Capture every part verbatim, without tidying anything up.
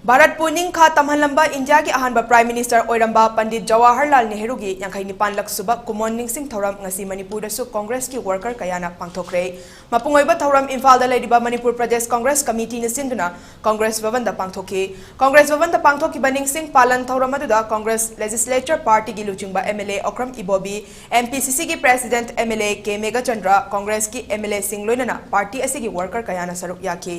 ꯚꯥꯔꯠꯄꯨ ꯅꯤꯡꯈꯥ ꯇꯝꯍꯜꯂꯝꯕ ꯏꯟꯗꯤꯌꯥꯒꯤ ꯑꯍꯥꯟꯕ Prime Minister ꯑꯣꯏꯔꯝꯕ ꯄꯟꯗꯤꯠ ꯖꯋꯥꯍꯔꯂꯥꯜ ꯅꯦꯍꯔꯨꯒꯤ ꯌꯥꯡꯈꯩ ꯅꯤꯄꯥꯟꯂꯛ ꯁꯨꯕ ꯀꯨꯃꯣꯟ ꯅꯤꯡꯁꯤꯡ ꯊꯧꯔꯝ ꯉꯁꯤ ꯃꯅꯤꯄꯨꯔꯗꯁꯨ ꯀꯣꯡꯒ꯭ꯔꯦꯁꯀꯤ worker ꯀꯌꯥꯅ ꯄꯥꯡꯊꯣꯛꯈ꯭ꯔꯦ꯫ ꯃꯄꯨꯡ ꯑꯣꯏꯕ ꯊꯧꯔꯝ ꯏꯝꯐꯥꯜꯗ ꯂꯩꯔꯤꯕ ꯃꯅꯤꯄꯨꯔ ꯄ꯭ꯔꯗꯦꯁ ꯀꯣꯡꯒ꯭ꯔꯦꯁ ꯀꯃꯤꯇꯤꯅ ꯁꯤꯟꯗꯨꯅ ꯀꯣꯡꯒ꯭ꯔꯦꯁ ꯚꯕꯟꯗ ꯄꯥꯡꯊꯣꯛꯈꯤ꯫ ꯀꯣꯡꯒ꯭ꯔꯦꯁ ꯚꯕꯟꯗ ꯄꯥꯡꯊꯣꯛꯈꯤꯕ ꯅꯤꯡꯁꯤꯡ ꯄꯥꯂꯟ ꯊꯧꯔꯝ ꯑꯗꯨꯗ ꯀꯣꯡꯒ꯭ꯔꯦꯁ Legislature Partyꯒꯤ ꯂꯨꯆꯤꯡꯕ MLA ꯑꯣꯀ꯭ꯔꯝ ꯏꯕꯣꯕꯤ, MPCCꯒꯤ President MLA ꯀꯦ ꯃꯦꯘꯆꯟꯗ꯭ꯔ, ꯀꯣꯡꯒ꯭ꯔꯦꯁꯀꯤ MLAꯁꯤꯡ ꯂꯣꯏꯅꯅ party ꯑꯁꯤꯒꯤ worker ꯀꯌꯥꯅ ꯁꯔꯨꯛ ꯌꯥꯈꯤ꯫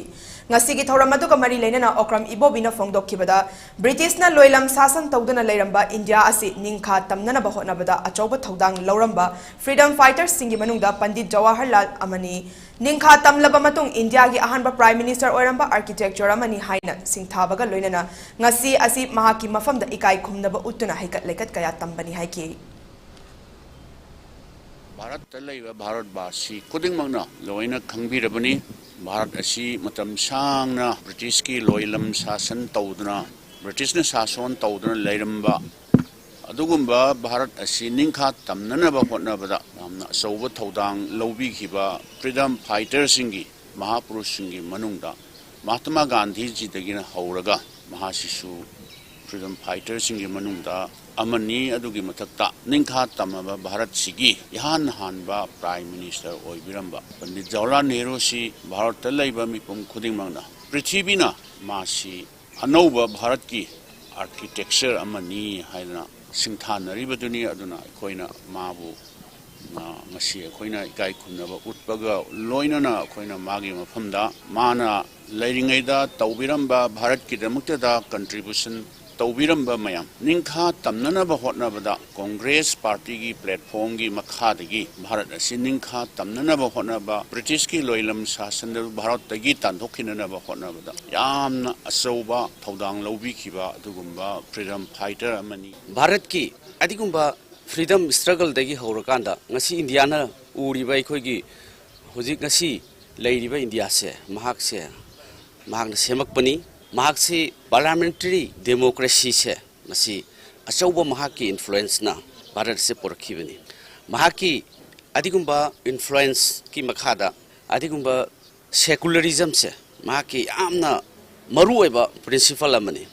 ꯉꯁꯤꯒꯤ ꯊꯧꯔꯝ ꯑꯗꯨꯒ ꯃꯔꯤ ꯂꯩꯅꯅ ꯑꯣꯀ꯭ꯔꯝ ꯏꯕꯣꯕꯤꯅ ꯐꯣꯡꯗꯣꯛꯈꯤꯕꯗ, ꯕ꯭ꯔꯤꯇꯤꯁꯅ ꯂꯣꯏꯂꯝ ꯁꯥꯁꯟ ꯇꯧꯗꯨꯅ ꯂꯩꯔꯝꯕ ꯏꯟꯗꯤꯌꯥ ꯑꯁꯤ ꯅꯤꯡꯈꯥ ꯇꯝꯅꯅꯕ ꯍꯣꯠꯅꯕꯗ ꯑꯆꯧꯕ ꯊꯧꯗꯥꯡ ꯂꯧꯔꯝꯕ freedom fightersꯁꯤꯡꯒꯤ ꯃꯅꯨꯡꯗ ꯄꯟꯗꯤꯠ ꯖꯋꯥꯍꯔꯂꯥꯜ ꯑꯃꯅꯤ꯫ ꯅꯤꯡꯈꯥ ꯇꯝꯂꯕ ꯃꯇꯨꯡ ꯏꯟꯗꯤꯌꯥꯒꯤ ꯑꯍꯥꯟꯕ Prime Minister ꯑꯣꯏꯔꯝꯕ architecture ꯑꯃꯅꯤ ꯍꯥꯏꯅ ꯁꯤꯡꯊꯥꯕꯒ ꯂꯣꯏꯅꯅ ꯉꯁꯤ ꯑꯁꯤ ꯃꯍꯥꯛꯀꯤ ꯃꯐꯝꯗ ꯏꯀꯥꯏ ꯈꯨꯝꯅꯕ ꯎꯠꯇꯨꯅ ꯍꯩꯀꯠ ꯂꯩꯀꯠ ꯀꯌꯥ ꯇꯝꯕꯅꯤ ꯍꯥꯏꯈꯤ꯫ ꯚꯥꯔꯠꯇ ꯂꯩꯕ ꯚꯥꯔꯠꯕꯥꯁꯤ ꯈꯨꯗꯤꯡꯃꯛꯅ ꯂꯣꯏꯅ ꯈꯪꯕꯤꯔꯕꯅꯤ꯫ ꯚꯥꯔꯠ ꯑꯁꯤ ꯃꯇꯝ ꯁꯥꯡꯅ ꯕ꯭ꯔꯤꯇꯤꯁꯀꯤ ꯂꯣꯏꯂꯝ ꯁꯥꯁꯟ ꯇꯧꯗꯨꯅ, ꯕ꯭ꯔꯤꯇꯤꯁꯅ ꯁꯥꯁꯣꯟ ꯇꯧꯗꯨꯅ ꯂꯩꯔꯝꯕ ꯑꯗꯨꯒꯨꯝꯕ ꯚꯥꯔꯠ ꯑꯁꯤ ꯅꯤꯡꯈꯥ ꯇꯝꯅꯅꯕ ꯍꯣꯠꯅꯕꯗ ꯌꯥꯝꯅ ꯑꯆꯧꯕ ꯊꯧꯗꯥꯡ ꯂꯧꯕꯤꯈꯤꯕ freedom fighterꯁꯤꯡꯒꯤ, ꯃꯍꯥꯄꯨꯔꯨꯁꯁꯤꯡꯒꯤ ꯃꯅꯨꯡꯗ ꯃꯍꯥꯇꯃꯥ ꯒꯥꯟꯙꯤꯖꯤꯗꯒꯤꯅ ꯍꯧꯔꯒ ꯃꯍꯥꯛꯁꯤꯁꯨ freedom fighterꯁꯤꯡꯒꯤ ꯃꯅꯨꯡꯗ ꯑꯃꯅꯤ꯫ ꯑꯗꯨꯒꯤ ꯃꯊꯛꯇ ꯅꯤꯡꯈꯥ ꯇꯝꯃꯕ ꯚꯥꯔꯠꯁꯤꯒꯤ ꯏꯍꯥꯟ ꯍꯥꯟꯕ Prime Minister ꯑꯣꯏꯕꯤꯔꯝꯕ ꯄꯟꯗꯤꯠ ꯖꯋꯥꯍꯔꯂꯥꯜ ꯅꯦꯍꯔꯨꯁꯤ ꯚꯥꯔꯠꯇ ꯂꯩꯕ ꯃꯤꯄꯨꯝ ꯈꯨꯗꯤꯡꯃꯛꯅ ꯄ꯭ꯔꯤꯊꯤꯕꯤꯅ ꯃꯥꯁꯤ ꯑꯅꯧꯕ ꯚꯥꯔꯠꯀꯤ architecture ꯑꯃꯅꯤ ꯍꯥꯏꯗꯅ ꯁꯤꯡꯊꯥꯅꯔꯤꯕꯗꯨꯅꯤ꯫ ꯑꯗꯨꯅ ꯑꯩꯈꯣꯏꯅ ꯃꯥꯕꯨ, ꯑ, ꯉꯁꯤ ꯑꯩꯈꯣꯏꯅ ꯏꯀꯥꯏ ꯈꯨꯝꯅꯕ ꯎꯠꯄꯒ ꯂꯣꯏꯅꯅ ꯑꯩꯈꯣꯏꯅ ꯃꯥꯒꯤ ꯃꯐꯝꯗ ꯃꯥꯅ ꯂꯩꯔꯤꯉꯩꯗ ꯇꯧꯕꯤꯔꯝꯕ, ꯚꯥꯔꯠꯀꯤꯗꯃꯛꯇꯗ contribution ꯇꯧꯕꯤꯔꯝꯕ ꯃꯌꯥꯝ ꯅꯤꯡꯈꯥ ꯇꯝꯅꯅꯕ ꯍꯣꯠꯅꯕꯗ ꯀꯣꯡꯒ꯭ꯔꯦꯁ ꯄꯥꯔꯇꯤꯒꯤ platformꯒꯤ ꯃꯈꯥꯗꯒꯤ ꯚꯥꯔꯠ ꯑꯁꯤ ꯅꯤꯡꯈꯥ ꯇꯝꯅꯅꯕ ꯍꯣꯠꯅꯕ, ꯕ꯭ꯔꯤꯇꯤꯁꯀꯤ ꯂꯣꯏꯂꯝ ꯁꯥꯁꯟꯗ ꯚꯥꯔꯠꯇꯒꯤ ꯇꯥꯟꯊꯣꯛꯈꯤꯅꯅꯕ ꯍꯣꯠꯅꯕꯗ ꯌꯥꯝꯅ ꯑꯆꯧꯕ ꯊꯧꯗꯥꯡ ꯂꯧꯕꯤꯈꯤꯕ ꯑꯗꯨꯒꯨꯝꯕ freedom fighter ꯑꯃꯅꯤ꯫ ꯚꯥꯔꯠꯀꯤ ꯑꯗꯨꯒꯨꯝꯕ freedom struggleꯗꯒꯤ ꯍꯧꯔꯀꯥꯟꯗ ꯉꯁꯤ ꯏꯟꯗꯤꯌꯥꯅ ꯎꯔꯤꯕ ꯑꯩꯈꯣꯏꯒꯤ ꯍꯧꯖꯤꯛ ꯉꯁꯤ ꯂꯩꯔꯤꯕ ꯏꯟꯗꯤꯌꯥꯁꯦ ꯃꯍꯥꯛꯁꯦ, ꯃꯍꯥꯛꯅ ꯁꯦꯝꯃꯛꯄꯅꯤ꯫ ꯃꯍꯥꯛꯁꯤ parliamentary democracyꯁꯦ ꯃꯁꯤ ꯑꯆꯧꯕ ꯃꯍꯥꯛꯀꯤ influenceꯅ ꯚꯥꯔꯠ ꯑꯁꯤ ꯄꯨꯔꯛꯈꯤꯕꯅꯤ꯫ ꯃꯍꯥꯛꯀꯤ ꯑꯗꯨꯒꯨꯝꯕ influenceꯀꯤ ꯃꯈꯥꯗ ꯑꯗꯨꯒꯨꯝꯕ secularismꯁꯦ ꯃꯍꯥꯛꯀꯤ ꯌꯥꯝꯅ ꯃꯔꯨꯑꯣꯏꯕ principle ꯑꯃꯅꯤ꯫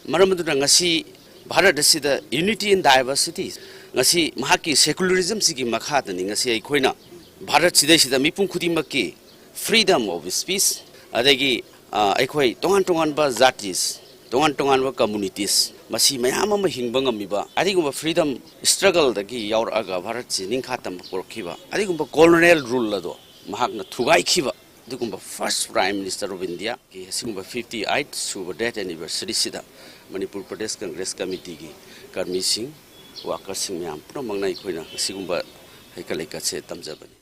ꯃꯔꯝ ꯑꯗꯨꯅ ꯉꯁꯤ ꯚꯥꯔꯠ ꯑꯁꯤꯗ unity in diversity, ꯉꯁꯤ ꯃꯍꯥꯛꯀꯤ secularismꯁꯤꯒꯤ ꯃꯈꯥꯗꯅꯤ ꯉꯁꯤ ꯑꯩꯈꯣꯏꯅ ꯚꯥꯔꯠ ꯁꯤꯗꯩꯁꯤꯗ ꯃꯤꯄꯨꯝ ꯈꯨꯗꯤꯡꯃꯛꯀꯤ freedom of speech, ꯑꯗꯒꯤ ꯑ, ꯑꯩꯈꯣꯏ ꯇꯣꯉꯥꯟ ꯇꯣꯉꯥꯟꯕ ꯖꯥꯇꯤꯁ, ꯇꯣꯉꯥꯟ ꯇꯣꯉꯥꯟꯕ communities, ꯃꯁꯤ ꯃꯌꯥꯝ ꯑꯃ ꯍꯤꯡꯕ ꯉꯝꯃꯤꯕ ꯑꯗꯨꯒꯨꯝꯕ freedom struggleꯗꯒꯤ ꯌꯥꯎꯔꯛꯑꯒ ꯚꯥꯔꯠꯁꯤ ꯅꯤꯡꯈꯥ ꯇꯝꯕ ꯄꯨꯔꯛꯈꯤꯕ ꯑꯗꯨꯒꯨꯝꯕ colonial ruleꯗꯣ ꯃꯍꯥꯛꯅ ꯊꯨꯒꯥꯏꯈꯤꯕ ꯑꯗꯨꯒꯨꯝꯕ first Prime Minister of Indiaꯒꯤ ꯑꯁꯤꯒꯨꯝꯕ fifty eight ꯁꯨꯕ death anniversaryꯁꯤꯗ ꯃꯅꯤꯄꯨꯔ ꯄ꯭ꯔꯗꯦꯁ ꯀꯪꯒ꯭ꯔꯦꯁ ꯀꯃꯤꯇꯤꯒꯤ ꯀꯔꯃꯤꯁꯤꯡ, workerꯁꯤꯡ ꯃꯌꯥꯝ ꯄꯨꯝꯅꯃꯛꯅ ꯑꯩꯈꯣꯏꯅ ꯑꯁꯤꯒꯨꯝꯕ ꯍꯩꯀꯠ ꯂꯩꯀꯠꯁꯦ ꯇꯝꯖꯕꯅꯤ꯫